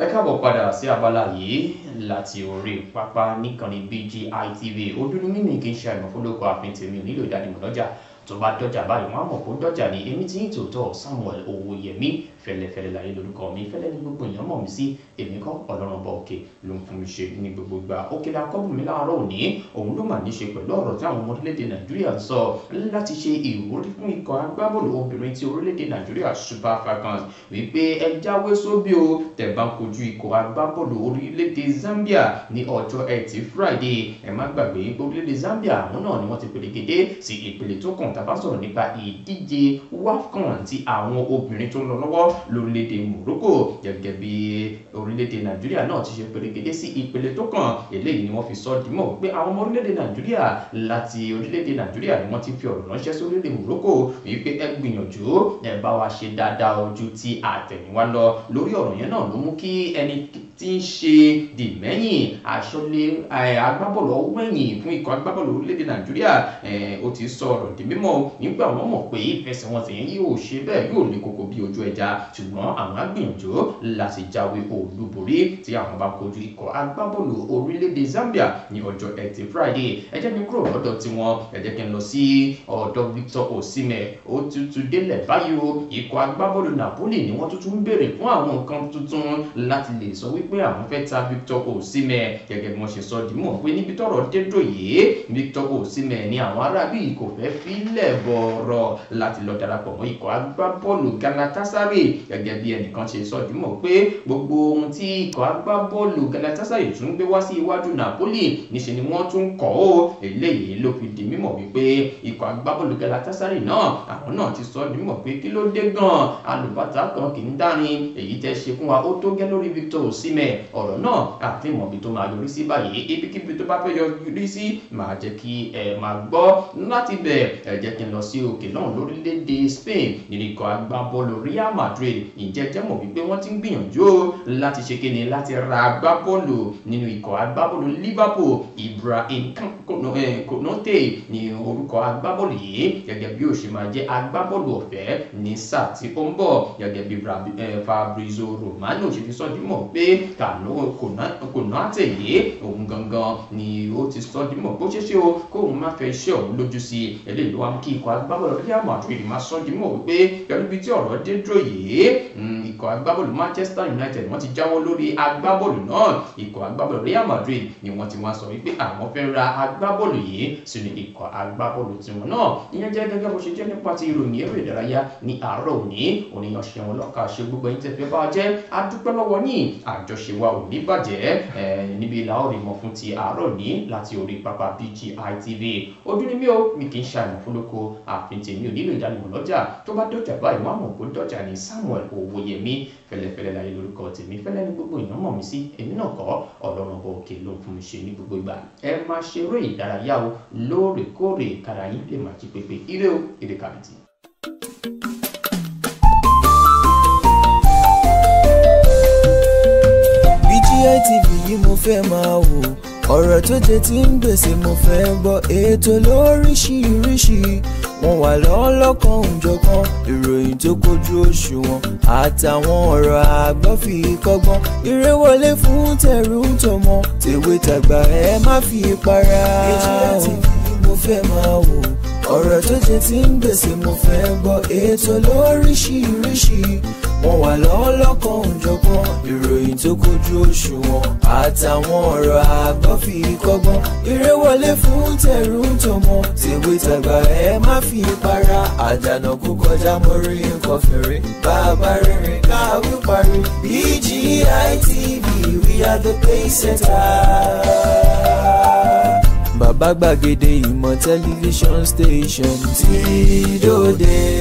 S3: Ẹ káàbọ̀ padà sí abala yìí láti orí pápá níkànnì BGI TV. Ojúlú mímì kì í ṣe àìmọ̀fólókò, àfin tèmi ò nílò ìdánimọ̀ lọ́jà. Tó bá dọ́jà báyìí, wọ́n á mọ̀ kó dọ́jà ní. Èmi tí ń tòótọ́ Samuel Owóyẹmí, fẹlẹ́fẹlẹ́ láyé lórúkọ mi, fẹ́lẹ́ ní gbogbo èèyàn mọ̀ mí sí. Èmi kọ́, Ọlọ́run ọba òkè ló ń fún mi ṣe ní gbogbo ìgbà. Òkèlè akọ́bùn mi láàárọ̀ òní, òun ló mà ní ṣe pẹ̀lú ọ̀rọ̀ tí àwọn ọmọ orílẹ̀-èdè Nàìjíríà ń sọ láti ṣe ìwúrí fún ikọ̀ agbábọ́ọ̀lù obìnrin ti orílẹ̀-èdè Nàìjíríà Super Falcons, wípé ẹ jáwé sóbì o, tẹ́ bá ń kojú ikọ̀ agbábọ́ọ̀lù orílẹ̀-èdè Zambia ní ọjọ́ Ẹtì Friday. Ẹ má gbàgbé pé orílẹ̀-èdè Zambia, àwọn náà ni wọ́n ti pelegede sí ìpele tó kàn tá a bá sọ̀rọ̀ nípa ìdíje WAFCON ti àwọn obìnrin tó ń lọ lọ́wọ́ lórílẹ̀-èdè Morocco. Gẹ́gẹ́ bí orílẹ̀-èdè Nàìjíríà náà ti ṣe pelegede sí ìpele tó kàn, eléyìí ni wọ́n fi sọ dímọ̀ pé àwọn ọmọ orílẹ̀-èdè Nàìjíríà láti orílẹ̀-èdè Nàìjíríà ni wọ́n ti fi ọ̀rọ̀ ránṣẹ́ sí orílẹ̀-èdè Morocco wípé ẹ gbìyànjú, ẹ bá wa ṣe dáadáa ojú ti àtẹ̀yìnwá lọ. Lórí ọ̀rọ̀ yẹn náà ló mú kí ẹni tí ń ṣe dìmẹ́yìn aṣọ́lé agbábọ́ọ̀lù ọwọ́ ẹ̀yìn fún ikọ̀ agbábọ́ọ̀lù orílẹ̀-èdè Nàìjíríà, ó ti sọ ọ̀rọ̀ di mímọ̀ nígbà wọ́n mọ̀ pé ìfẹsẹ̀wọnsẹ̀ yẹn yóò ṣe bẹ́ẹ̀, yóò le koko bí ojú ẹja, ṣùgbọ́n àwọn á gbìyànjú láti jáwé olúborí tí àwọn bá kojú ikọ̀ agbábọ́ọ̀lù orílẹ̀-èdè Zambia ní ọjọ́ Ẹtì Friday. Ẹ jẹ́ kí n kúrò lọ́dọ̀ tiwọn, ẹ jẹ́ kí n lọ sí ọ̀dọ̀ Victor Osimhen. Ó tuntun délẹ̀ báyìí o. Ikọ̀ agbábọ́ọ̀lù Napoli ni wọ́n tuntun ń béèrè fún àwọn nǹkan tuntun láti lè sọ wípé àwọn fẹ́ ta Victor Osimhen. Gẹ́gẹ́ bí wọ́n ṣe sọ dìímọ̀ pé níbi tọ́rọ̀ dé dúró yìí, Victor Osimhen ni àwọn arábí kò fẹ́ filẹ̀ bọ̀rọ̀ láti lọ darapọ̀ mọ́ ikọ̀ agbábọ́ọ̀lù Galatasaray. Gẹ́gẹ́ bí ẹnìkan ṣe sọ dìímọ̀ pé gbogbo ohun tí ikọ̀ agbábọ́ọ̀lù Galatasaray tún gbé wá sí iwájú Napoli, níṣe ni wọ́n tún kọ̀ ó. Eléyìí ló fi di mímọ̀ wípé ikọ̀ agbábọ́ọ̀lù Galatasaray náà, àwọn náà ti sọ dìímọ̀ pé kí ló dé gan-an, alùbátà kan kì í dárin, èyí tẹ́ ṣe fún wa ó tó gẹ́ lórí Victor Osimhen. Ọ̀rọ̀ náà àti ìmọ̀bi tó máa yọrí sí báyìí, ibikíbi tó bá fẹ́ yọrí sí máa jẹ́ kí ẹ máa gbọ́ láti bẹ̀. Ẹ jẹ́ kí n lọ sí òkè náà lórílẹ̀‐èdè Spain nínú ikọ̀ agbábọ́ọ̀lù Real Madrid. Ǹjẹ́ jẹ́ mọ̀ wípé wọ́n ti ń gbìyànjú láti ṣe kíni, láti ra agbábọ́ọ̀lù nínú ikọ̀ agbábọ́ọ̀lù Liverpool, Ibrahim Konate ní orúkọ agbábọ́ọ̀lù yìí, gẹ́gẹ́ bí ó ṣe máa jẹ́ agbábọ́ọ̀lù ọ̀fẹ́ ní sáà tí ó ń bọ̀. Gẹ́gẹ́ bí Fabrizio Romano ṣe fi sọ́jú mọ̀ pé Konate yìí òun gangan ni ó ti sọ́jú mọ̀ pé ó ṣeéṣe o kóun má fẹ́ iṣẹ́ òun lójú sí i. Eléyìí ló wá mú kí ikọ̀ agbábọ́ọ̀lù Real Madrid máa sọ́jú mọ̀ wípé pẹ̀lú bí tí ọ̀rọ̀ dé dúró yìí, ikọ̀ agbábọ́ọ̀lù Manchester United wọ́n ti jáwọ́ lórí agbábọ́ọ̀lù náà. Ikọ̀ agbábọ́ọ̀lù Real Madrid ni wọ́n ti wá sọ wípé àwọn fẹ́ ra agbábọ́ọ̀lù yìí sínú ikọ̀ agbábọ́ọ̀lù tiwọn náà. Ìyẹn jẹ́ gẹ́gẹ́ bó ṣe jẹ́ nípa ti ìròyìn eré ìdárayá ní àárọ̀ òní. Òníyàn ṣe wọn lọ́ka ṣe gbogbo ẹ̀yin tẹ́ fẹ́ bá jẹ́, adúpẹ́ lọ́wọ́ yín, àjọṣe wa ò ní bàjẹ́. Níbi ìlà ọ̀rìn mọ̀ fún ti àárọ̀ òní láti orí pápá BGI TV. Ojú ni mí o, mi kì í ṣàìmọ̀ fúnlóko, àfin tèmi ò nílò ìdánimọ̀ lọ́jà. Tó bá dọ́jà báyìí, wọ́n á mọ̀ pé dọ́jà ni. Samuel Owóyẹmí, fẹlẹ́fẹlẹ́ láyé lórúkọ tèmi, fẹ́lẹ́ ní gbogbo èèyàn mọ̀ mí sí. Èmi náà kọ́, Ọlọ́run ọba òkè ló ń fún mi ṣe ní gbogbo ìgbà. Ẹ máa ṣeré ìdárayá o lóòrèkóòrè, kára yín lè máa jí pépé. Ire o, ire kàbìtì.
S1: BGI TV yìí mo fẹ́ máa wò, ọ̀rọ̀ tó jẹ tí ń gbèsè mo fẹ́ gbọ́, ètò lóríṣiríṣi wọ́n wà lọ́lọ́kan òjọ̀kan, ìròyìn tó kojú òṣùwọ̀n àtàwọn ọ̀rọ̀ àgbọ́ fi kọ́gbọ́n. Eré wọlé fún tẹ̀rù tọmọ, tèwe tàgbà ẹ má fi para. BGI TV mo fẹ́ máa wò, ọ̀rọ̀ tó jẹ tí ń gbèsè mo fẹ́ gbọ́, ètò lóríṣiríṣi wọ́n wà lọ́lọ́kan òjọ̀kan, ìròyìn tó kojú òṣùwọ̀n àtàwọn ọ̀rọ̀ àgbọ́ fi kọ́gbọ́n. Eré wọlé fún tẹ̀rù tọmọ, tèwe tàgbà ẹ má fi para. Àdànà kú kọjá mórí nǹkan fèrè, bàbá rere káwí parí. BGI TV we are the pace setter. Bàbá gbàgede ìmọ̀ tẹlifíṣọ̀n station tí dòde.